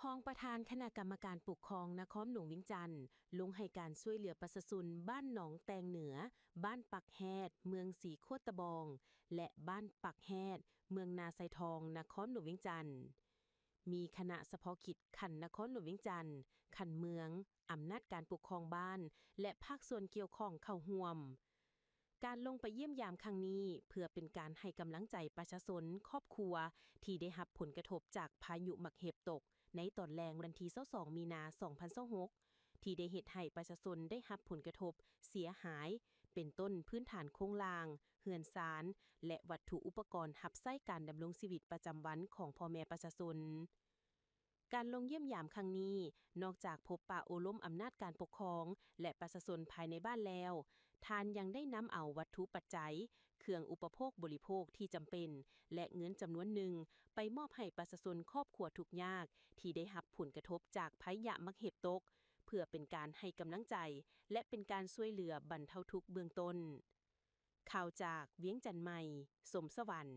ຮອງປະທານຄະນະກຳມະການປົກຄອງນະຄອນຫຼວງວຽງຈັນ ລົງໃຫ້ການຊ່ວຍເຫຼືອປະຊາຊົນບ້ານໜອງແຕງເໜືອ, ບ້ານປາກແຮດ, ເມືອງສີໂຄດຕະບອງ ແລະ ບ້ານປາກແຮດ, ເມືອງນາຊາຍທອງ, ນະຄອນຫຼວງວຽງຈັນ. ມີຄະນະສະເພາະກິດຂັ້ນນະຄອນຫຼວງວຽງຈັນ, ຂັ້ນເມືອງ, ອຳນາດການປົກຄອງບ້ານ ແລະ ພາກສ່ວນກ່ຽວຂ້ອງເຂົ້າຮ່ວມ. ການລົງໄປຢ້ຽມຢາມຄັ້ງນີ້ ເພື່ອເປັນການໃຫ້ກຳລັງໃຈປະຊາຊົນຄອບຄົວທີ່ໄດ້ຮັບຜົນກະທົບຈາກພາຍຸໝາກເຫັບຕົກ ໃນຕອນແລງວັນທີຊາວສອງ ມີນາ ສອງພັນຊາວຫົກ ທີ່ໄດ້ເຮັດໃຫ້ປະຊາຊົນໄດ້ຮັບຜົນກະທົບເສຍຫາຍ ເປັນຕົ້ນພື້ນຖານໂຄງລ່າງ, ເຮືອນຊານ ແລະ ວັດຖຸອຸປະກອນຮັບໃຊ້ການດຳລົງຊີວິດປະຈຳວັນຂອງພໍ່ແມ່ປະຊາຊົນ. ການລົງຢ້ຽມຢາມຄັ້ງນີ້ ນອກຈາກພົບປະໂອ້ລົມອຳນາດການປົກຄອງ ແລະ ປະຊາຊົນພາຍໃນບ້ານແລ້ວ, ທ່ານຍັງໄດ້ນຳເອົາວັດຖຸປັດໄຈ, ເຄື່ອງອຸປະໂພກບໍລິໂພກທີ່ຈຳເປັນ ແລະ ເງິນຈຳນວນໜຶ່ງ ໄປມອບໃຫ້ປະຊາຊົນຄອບຄົວທຸກຍາກທີ່ໄດ້ຮັບຜົນກະທົບຈາກພາຍຸໝາກເຫັບຕົກ ເພື່ອເປັນການໃຫ້ກຳລັງໃຈ ແລະ ເປັນການຊ່ວຍເຫຼືອບັນເທົາທຸກເບື້ອງຕົ້ນ. ຂ່າວຈາກວຽງຈັນໃໝ່, ສົມສະຫວັນ.